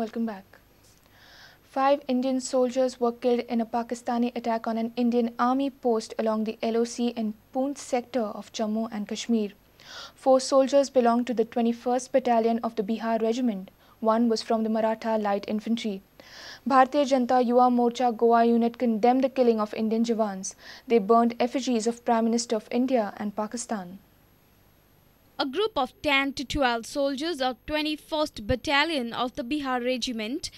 Welcome back. 5 Indian soldiers were killed in a Pakistani attack on an Indian army post along the LOC in Poonch sector of Jammu and Kashmir. 4 soldiers belonged to the 21st Battalion of the Bihar Regiment. 1 was from the Maratha Light Infantry. Bharatiya Janata Yuva Morcha Goa unit condemned the killing of Indian jawans. They burned effigies of Prime Minister of India and Pakistan. A group of 10 to 12 soldiers of 21st Battalion of the Bihar Regiment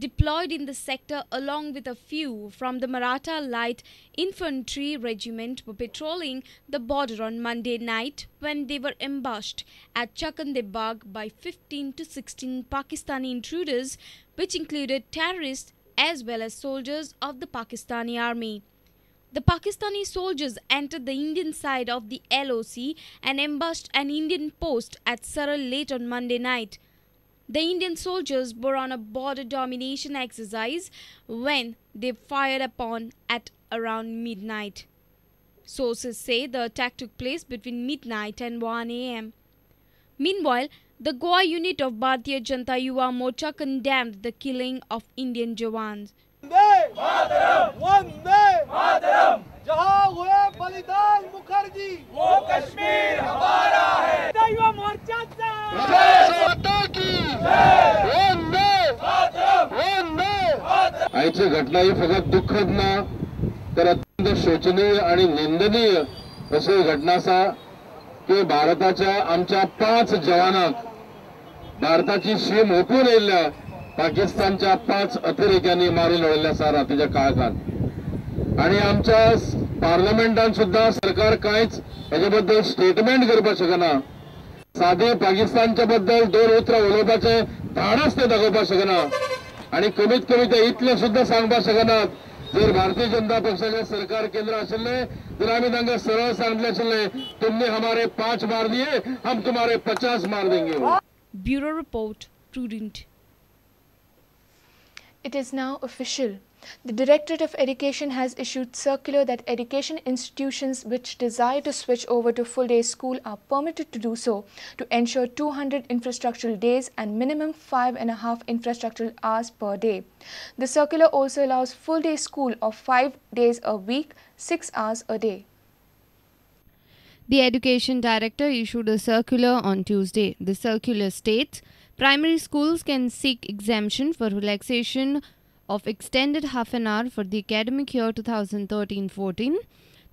deployed in the sector along with a few from the Maratha Light Infantry Regiment were patrolling the border on Monday night when they were ambushed at Chakande Bagh by 15 to 16 Pakistani intruders, which included terrorists as well as soldiers of the Pakistani army. The Pakistani soldiers entered the Indian side of the LOC and ambushed an Indian post at Saral late on Monday night. The Indian soldiers were on a border domination exercise when they fired upon at around midnight. Sources say the attack took place between midnight and 1 a.m. Meanwhile, the Goa unit of Bharatiya Janata Yuva Morcha condemned the killing of Indian jawans. आयची घटना ही फकत दुःखद ना तर अत्यंत शोचनीय आणि निंदनीय अशी घटना आसा की भारताच्या आमच्या 5 जवानांक भारताची शीम ओपून येयल्ल्या पाकिस्तानच्या 5 अतिरेक्यांनी मारून उडयल्ले आसा रातीच्या काळखांत. आणि आमच्या पार्लमेंटान सुद्धा सरकार कांयच हेजे बद्दल स्टेटमेंट करपाक शकना. साधे पाकिस्तानच्या बद्दल 2 उतरां उलोवपाचें धाडस ते दाखोवपाक शकना आणि कमीत कमी ते इतले सुद्धा सांगपाक शकनात. जर भारतीय जनता पक्षाचे सरकार केंद्र आशिल्लें तर आमी तांकां सरळ सांगले आशिल्लें, तुमने हमारे 5 मार दिए, हम तुम्हारे 50 मार देंगे. Bureau report, Prudent. It is now official. The Directorate of Education has issued circular that education institutions which desire to switch over to full-day school are permitted to do so to ensure 200 infrastructural days and minimum 5.5 infrastructural hours per day. The circular also allows full-day school of 5 days a week, 6 hours a day. The Education Director issued a circular on Tuesday. The circular states, primary schools can seek exemption for relaxation of extended half an hour for the academic year 2013-14.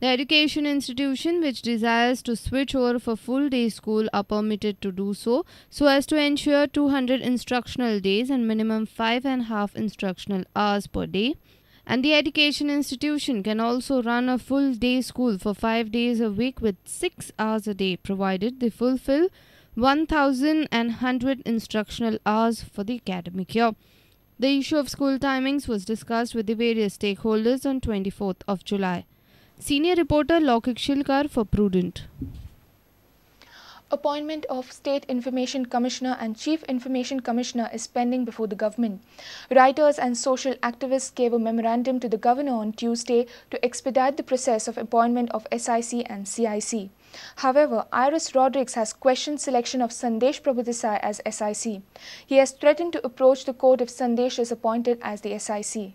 The education institution which desires to switch over for full day school are permitted to do so, so as to ensure 200 instructional days and minimum 5.5 instructional hours per day. And the education institution can also run a full day school for 5 days a week with 6 hours a day, provided they fulfill 1,100 instructional hours for the academic year. The issue of school timings was discussed with the various stakeholders on 24th of July. Senior reporter Lokik Shilkar for Prudent. Appointment of State Information Commissioner and Chief Information Commissioner is pending before the government. Writers and social activists gave a memorandum to the governor on Tuesday to expedite the process of appointment of SIC and CIC. However, Iris Rodrigues has questioned selection of Sandesh Prabhudesai as SIC. He has threatened to approach the court if Sandesh is appointed as the SIC.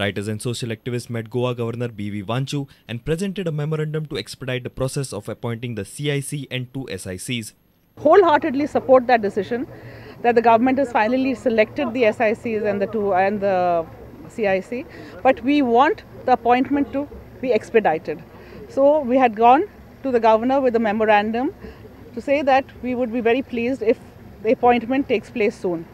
Writers and social activists met Goa Governor B.V. Wanchu and presented a memorandum to expedite the process of appointing the CIC and 2 SICs. Wholeheartedly support that decision that the government has finally selected the SICs and the 2 and the CIC, but we want the appointment to be expedited. So we had gone to the governor with a memorandum to say that we would be very pleased if the appointment takes place soon.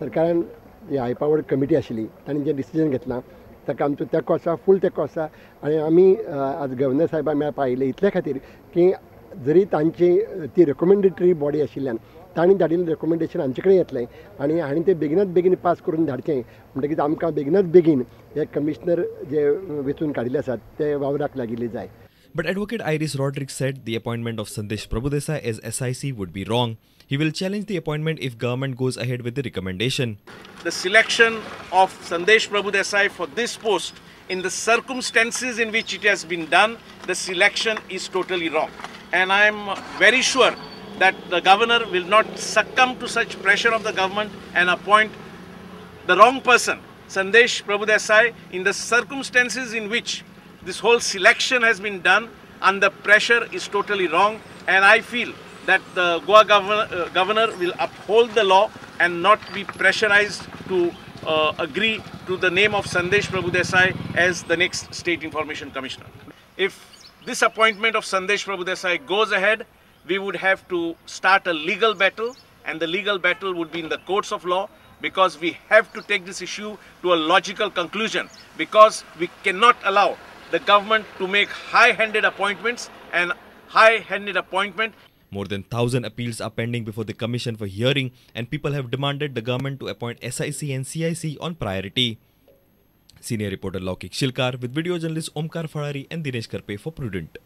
सरकारान ही हाय powered committee आशिल्ली तांणी जें decision घेतलां ताका आमचो तेंको आसा, फूल तेंको आसा. आनी आमी आज गव्हर्नर साहेबा मेळपा आयिल्ले इतले खातीर की जरी तांची ती रेकमेंडेटरी बॉडी आशिल्ल्यान तांणी धाडिल्लें रेकमेंडेशन आमचे कडेन येतलें आनी हांणी तें बेगिनात बेगीन पास करून धाडचें म्हणटकीच आमकां बेगिनात बेगीन हे कमिशनर जे वेंचून काडिल्ले आसात ते वावराक लागिल्ले जाय. But Advocate Iris Rodrigues said the appointment of Sandesh Prabhudesai as SIC would be wrong. He will challenge the appointment if government goes ahead with the recommendation. The selection of Sandesh Prabhudesai for this post, in the circumstances in which it has been done, the selection is totally wrong. And I am very sure that the governor will not succumb to such pressure of the government and appoint the wrong person, Sandesh Prabhudesai, in the circumstances in which this whole selection has been done under pressure is totally wrong. And I feel that the Goa governor will uphold the law and not be pressurized to agree to the name of Sandesh Prabhudesai as the next State Information Commissioner. If this appointment of Sandesh Prabhudesai goes ahead, we would have to start a legal battle, and the legal battle would be in the courts of law, because we have to take this issue to a logical conclusion, because we cannot allow the government to make high-handed appointments and high-handed appointment. More than 1,000 appeals are pending before the commission for hearing, and people have demanded the government to appoint SIC and CIC on priority. Senior reporter Laukik Shilkar with video journalist Omkar Farari and Dinesh Karpe for Prudent.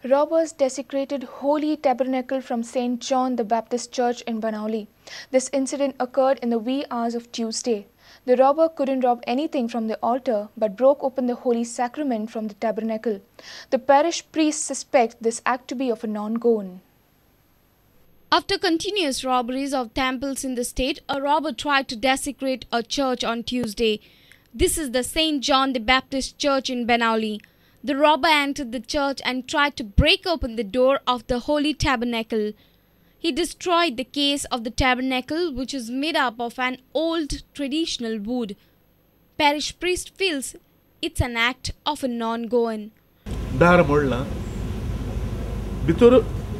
Robbers desecrated Holy Tabernacle from St. John the Baptist Church in Benaulim. This incident occurred in the wee hours of Tuesday. The robber couldn't rob anything from the altar but broke open the Holy Sacrament from the tabernacle. The parish priests suspect this act to be of a non-Goan. After continuous robberies of temples in the state, a robber tried to desecrate a church on Tuesday. This is the St. John the Baptist Church in Benaulim. The robber entered the church and tried to break open the door of the Holy Tabernacle. He destroyed the case of the tabernacle, which is made up of an old traditional wood. Parish priest feels it's an act of a non-Goan. दार मोडला, भितर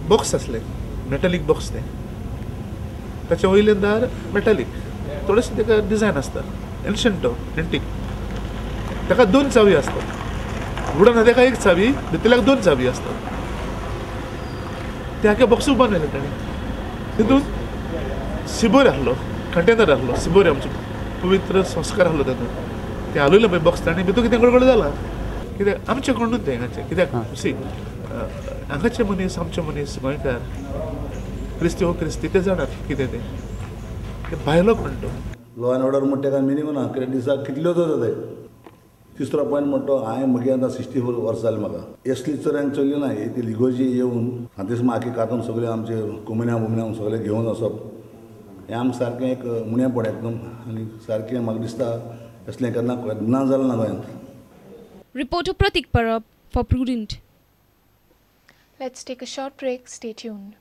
box आसले, metallic box ते, ताच्या वयलें दार metallic, थोडेशें ताका डिझायन आसता, एन्शंट एंटीक. ताका दोन चावी आसतात, वुडन ताका एक चावी, भितरल्याक दोन चावी आसतात. ते आख्या बॉक्सूक बंद व्हेलें ताणें. तितून सिबोर आहलो, कंटेनर आहलो, सिबोर आमचो पवित्र संस्कार आहलो तातूंत. तें हालयलें पळय बॉक्स ताणें, भितून कितें गडगड जाला, कित्याक आमचें कोण न्हू तें हांगाचें, कित्याक सी हांगाचे मनीस आमचे मनीस गोंयकार क्रिस्ती हो क्रिस्ती ते जाणात कितें तें, तें भायलो कोण तो. लॉ एंड ऑर्डर म्हणटा तेका मिनींग ना, कित्याक दिसाक कितल्योच जाताय. तिसरो पॉयंट म्हणटा तो हांवें म्हगे आतां 64 वर्सां जालीं म्हाका, असली चोऱ्यांक चल्ली ना. ती लिगोजी येवन हातीस आखी कांतून सगळें आमचे कुमन्या बुमन्या सगळें घेवन वचप हें आमकां सारकें एक उणेपण एकदम, आनी सारकें म्हाका दिसता असलें केन्ना केन्ना जालें ना गोंयांत. Reporter Pratik Parab for Prudent. Let's take a short break. Stay tuned.